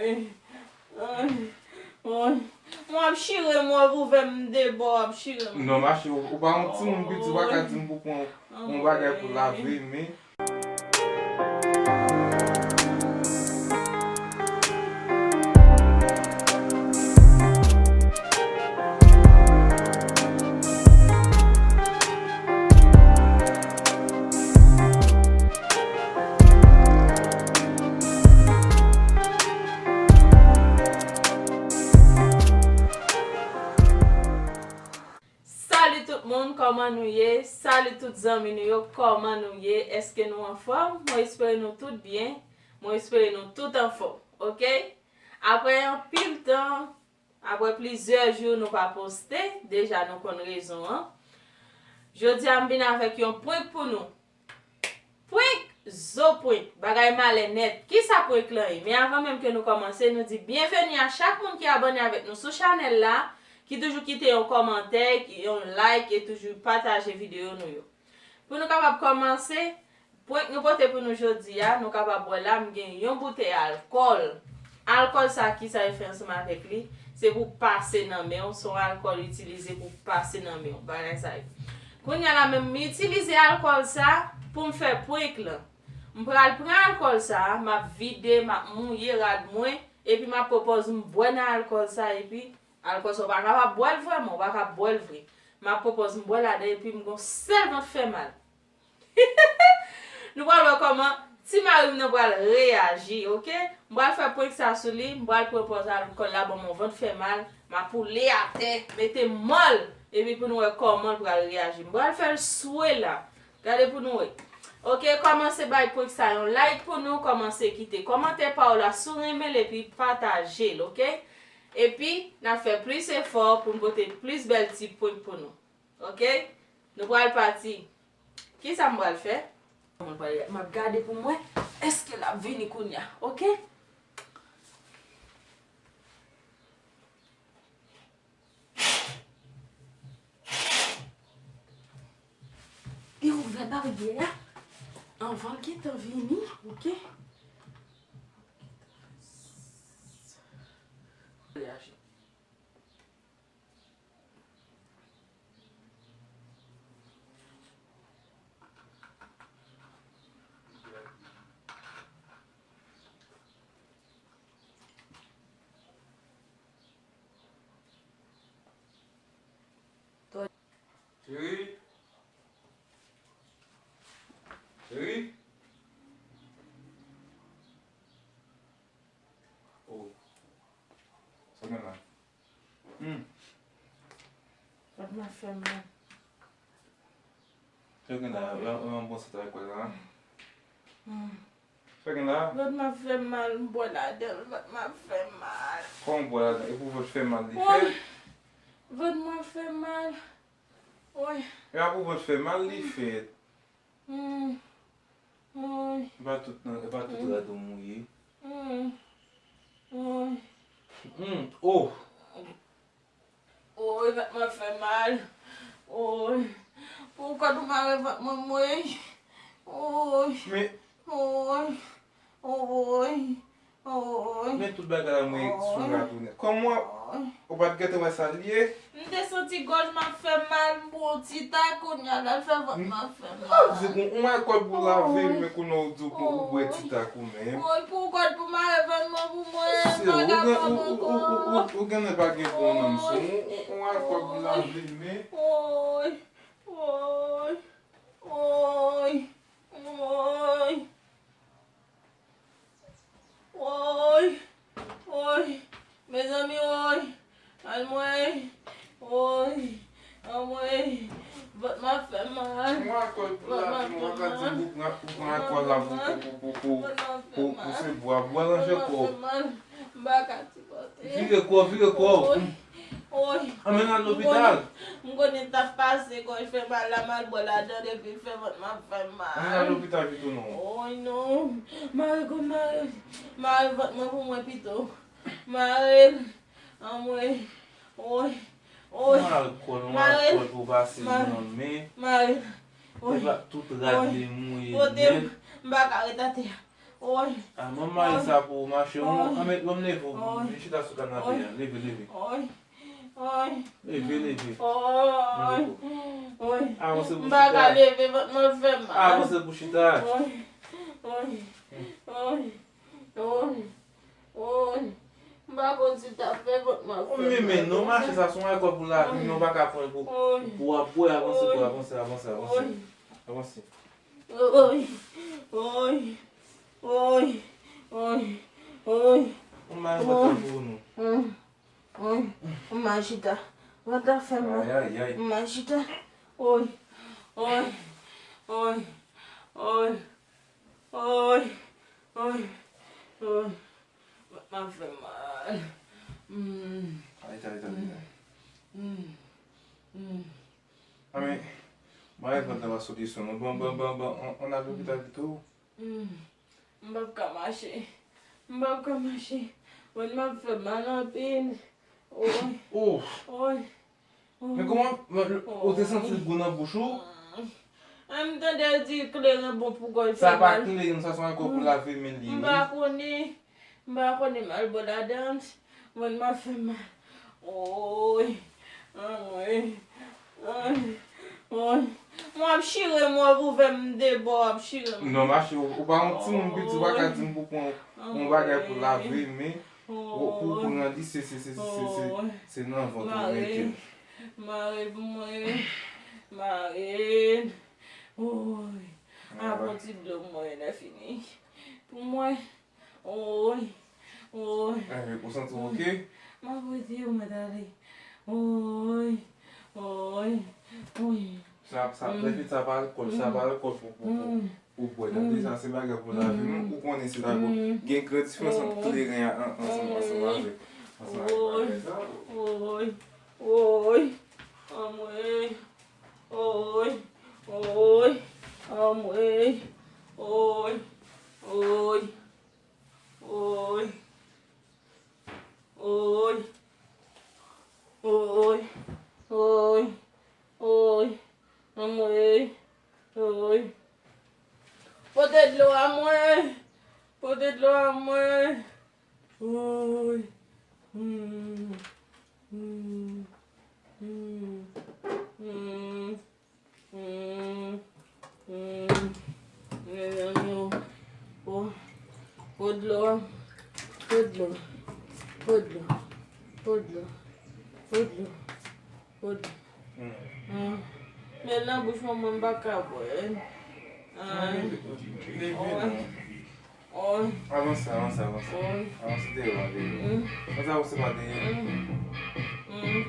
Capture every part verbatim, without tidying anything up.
Ay, ay. Mwen ap chire m, w ap ouvè m de bò, w ap chire m. Non, mache, ou, ou pa yon timoun piti, ou pa ka di m pou pran yon bagay pou lave men. Salut tout moun, kòman nou ye? Salut tout zanmi nou yo, kòman nou ye? Èske nou anfòm? Mwen espere nou tout byen. Mwen espere nou tout anfòm, oke? Apre anpil tan, apre plizyè jou nou pa poste, deja nou konn rezon an. Jodi a m vin avèk yon prank pou nou. Prank, zo prank, bagay malè nèt. Kisa prank lan ye? Men avan menm ke nou kòmanse, nou di byenveni a chak moun ki abòne avèk nou sou chanèl la, ki toujou kite yon kòmantè, yon like e toujou pataje videyo nou yo. Pou nou kapab kòmanse, prank nou pote pou nou jodi a, nou kapab wè la, m gen yon boutèy alkòl. Alkòl sa, kisa yo fè ansanm avèk li? Se pou pase nan men w, se yon alkòl itilize pou pase nan men w, bagay sa yo. Kounye a la menm, m itilize alkòl sa pou m fè prank lan. M pral pran alkòl sa, m ap vide, m ap mouye rad mwen, epi m ap pwopòz m bwè nan alkòl sa, epi alkòl sa, ou pa kapab bwè l vrèman, ou pa ka bwè l vre. M ap pwopòz m bwè ladan, epi m gon sèl vant fè mal. Nou pral wè kòman ti mari m nan pral reyaji, oke? M pral fè prank sa sou li, m pral pran pòz alkòl la, ban m yon vant fè mal, m ap woule atè, mete m mòl, epi pou nou wè kòman l pral reyaji. M pral fè l swe la. Gade pou nou wè. Oke, kòmanse bay prank sa yon like pou nou, kòmanse kite kòmantè pa w la si w renmen l, epi pataje l, oke? Epi, n ap fè plis efò pou n pote plis bèl ti prank pou nou. Oke? Nou pral pati. Kisa m pral fè? Mwen pral, m ap gade pou m wè èske l ap vini kounye a, oke? Li ouvè baryè a anvan l gentan vini, oke? Cheri. Cheri. Oh. Sa gen la? Hmm. Vant mwen fè mal. Sa gen la? Yon, yon bon sant alkòl la. Hmm. Sa gen la? Vant mwen fè mal, m bwè ladan l, vant mwen fè mal. Kòman w bwè ladan? E pou vant fè mal li fèt? Woy! Vant mwen fè mal. Woy! E pa pou vant fè mal li fèt. Hmm. Woy! E pa tout nan, e pa tout rad ou mouye. Hmm. Woy! Hmm. Oh! Woy, vant mwen fè mal. Woy. Pou kòd ou mare vant mwen, woy. Woy. Men. Woy. Woy. Woy. Men tout bagay la mwen sou rad ou nèt. Kòman ou pa t gentan wè sa l ye? M te santi gòj m ap fè mal, m bwè yon ti ta, kounye a la l fè vant mwen fè mal. Ou di pou yon alkòl pou lave, men kounye a ou di ou bwè ti ta. Ou menm. Woy, pou kòd pou mare vant mwen pou mwen, m pa kapab ankò. Ou genlè pa gen bon nanm sou ou, ou, ou, ou alkòl pou lave men. Woy, woy, woy, woy. Woy, woy, mezanmi, woy. Anmwey, woy, anmwey, vant mwen ap fè mal. Mwen alkòl pou lave, mwen ka di ou pran, ou pran alkòl la pou, pou, pou, pou, pou, pou, pou se bwa, bwa ranje kò w. M pa ka sipòte. Vire kò w, vire kò w. Woy, woy. Anmenn al lopital. M konnen, m konnen t ap pase, kò fè mal la, m al bwè ladan, epi l fè vant mwen ap fè mal. Anmenn al lopital pito non. Woy, non. Mare kò m, mare, mare vant mwen pou mwen pito. Mare l. Anmwey. Woy. Woy. Yon alkòl, yon alkòl pou pase nan men. Mare l. Tout rad li mouye nèt. Pote m. M pa ka ret atè a. Oy. A, manman, sa pou ou mache. Oy. Anmèt, ban m leve w. Oy. Vin chita sou kanape a. Leve, leve. Oy. Oy. Leve, leve. Oy. Ban m leve w. Oy. Avanse pou chita. M pa ka leve, vant mwen fè mal. Avanse pou chita. Oy. Oy. Oy. Oy. Oy. M pa konn si t ap fè vant mwen fè mal. Men, men, non, mache, sa se yon alkòl pou lavi, non, pa ka pran pou, pou w ap bwè, avanse, pou avanse, avanse, avanse. Avanse. Oy, oy, oy, oy, oy. Ou mal kontan pou nou. Oy, oy, oy, m mal chita. Vant la fè mal. Ay, ay, ay. M mal chita. Oy, oy, oy, oy, oy, oy, oy. Vant la fè mal. Mm. Ay, ay, ay, ay, ay. Mm. Mm. A men, mwen vant la pa solisyon non. Bon, bon, bon, bon, on, on al lopital pito. Mm. M p ap ka mache. M p ap ka mache. Vant m ap fè mal anpil. Oy. Oh. Oy. Oy. Men kòman, men, ou te santi l gou nan bouch ou? Mm. An, m tande yo di kleren bon pou kò l fè mal. Sa pa kleren, sa se yon alkòl pou lave men li, wi. M pa konnen. M pa konnen m al bwè ladan l. Vant m ap fè mal. Oy. Anmwey. Oy. Oy. Mwen ap chire m, w ap ouvè m de bò, w ap chire m. Non, mache, ou, ou pa yon timoun piti, ou pa ka di m pou pran yon bagay pou lave men. Ou, pou, pou nan lise, se, se, se, se, se, se nan vant ou mete l. Mare pou mwen. Mare. Oy. Avè yon ti dlo mwen, lè fini. Pou mwen. Oy. Oy. Eh, ou santi w oke? M ap retire w, mwen t ale. Oy. Oy. Oy. Sa, sa, lè fini sa pa alkòl, sa pa alkòl pou, pou, pou, pou bwè, tande? Sa se bagay pou lavi nou. Ou konnen se tako. Gen gran diferans ant kleren a, an, ansanm, ansanm avèk, ansanm avèk bagay sa yo. Oy. Oy. Anmwey. Oy. Oy. Anmwey. Oy. Oy. Oy. Oy. Oy. Oy. Oy. Anmwey. Oy. Pote dlo a mwen. Pote dlo a mwen. Oy. Mm. Mm. Mm. Mm. Hmm, hmm. Mezanmi, oh. Oh. Po dlo. Po dlo. Po dlo. Po dlo. Po dlo. Po dlo. Hmm. Hmm. Men nan bouch mwen, mwen pa ka bwè. Ah. Leve, leve, leve, non. Oy. Avanse, avanse, avanse. Oy. Avanse dèyè w, dèyè. Mm. Avanse, avanse pa dèyè. Mm. Mm.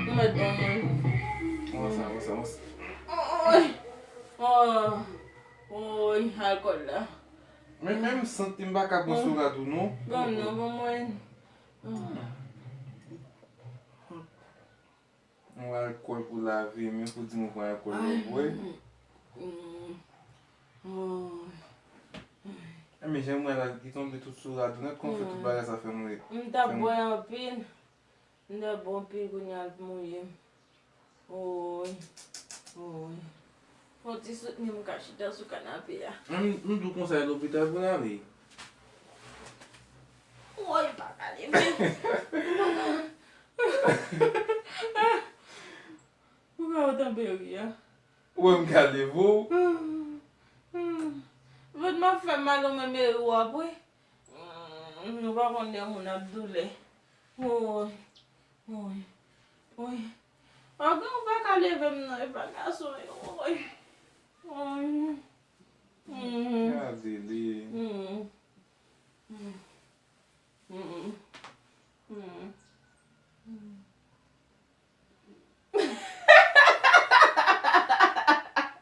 Ou mèt ban mwen. Avanse, avanse, avanse. Oy. Oy. Oy, alkòl la. Men menm sant li m pa ka pran sou rad ou non. Ban m non, ban mwen. Mm. Yon alkòl pou lave men, pou di m ou pran alkòl lè w bwè. Enben, jan m wè la, li tonbe tout sou rad ou nèt, kòman fè tout bagay sa fè m wè. M t ap bwè anpil. M t ap bwè anpil, kounye a l mouye m. Oy. Oy. Fò w ti soutni m, m ka chita sou kanape a. M, m di w konsa, e lopital pou l ale. Woy, m pa ka leve. Poukisa w tanpe ri a? Ou wè m ka leve w? Vant m ap fè mal, ou menm e ri w ap ri. Ou pa konn lè moun ap doulè. Woy, woy, woy. Anben ou pa ka leve m non, e pa gason yo, woy. Woy. Gade li.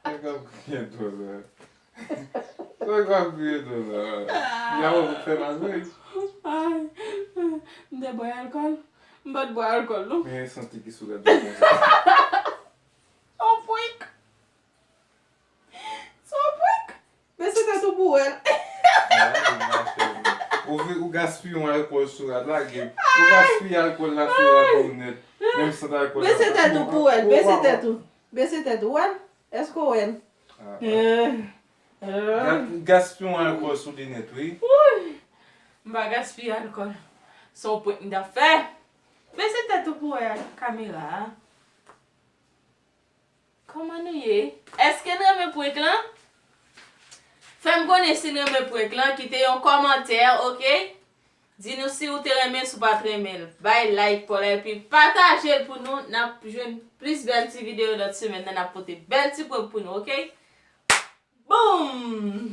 Sa k ap kriye tou la? Sa k ap kriye tou la? Yaw, ou fè mal vre. Ay, m te bwè alkòl. M pa t bwè alkòl, non. Men santi ki sou gade konsa. On prank. Se yon prank. Bese tèt ou pou wè l. Ou vle, ou gaspiye yon alkòl sou rad la, gen. Ou gaspiye alkòl la sou rad ou nèt. Menm sant alkòl la. Bese tèt ou pou wè l. Bese tèt ou. Bese tèt ou. Wè l? Èske w wè l? Ah, ah. Eh. Ga- Gaspiye yon alkòl sou li nèt, wi. M pa gaspiye alkòl. Se yon prank m t ap fè. Bese tèt ou pou wè kamera a. Kòman nou ye? Èske n renmen prank lan? Fè m konnen si n renmen prank lan, kite yon kòmantè, oke? Di nou si ou te renmen, si ou pa t renmen l. Bay like, pa w la, epi pataje l pou nou. N ap jwenn plis bèl ti videyo lòt semèn nan, n ap pote bèl ti prank pou nou, oke? Boom!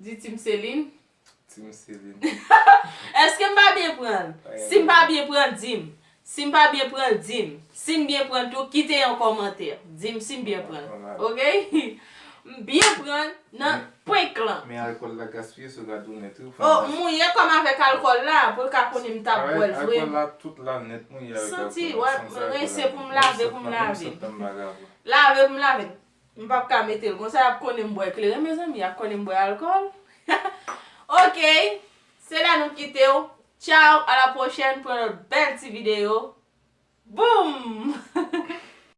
Di Team Celine. Team Celine. Èske m pa byen pran l? Si m pa byen pran l, di m. Si m pa byen pran l, di m. Si m byen pran l tou, kite yon kòmantè. Di m si m byen pran l. Oke? M byen pran l nan prank lan. Men alkòl la gaspiye sou gad ou nèt, wi. Oh, mouye kò m avèk alkòl la, pou l ka konnen m t ap bwè l vre. Alkòl la, tout la nèt mouye avèk alkòl la. Santi, wè, rense pou m lave, pou m lave. Lave pou m lave. M p ap ka mete l konsa, y ap konnen m bwè kleren, mezanmi, y ap konnen m bwè alkòl. Oke, se la nou kite w. Tchaw, a la pwochèn pou yon lòt bèl ti videyo. Boom!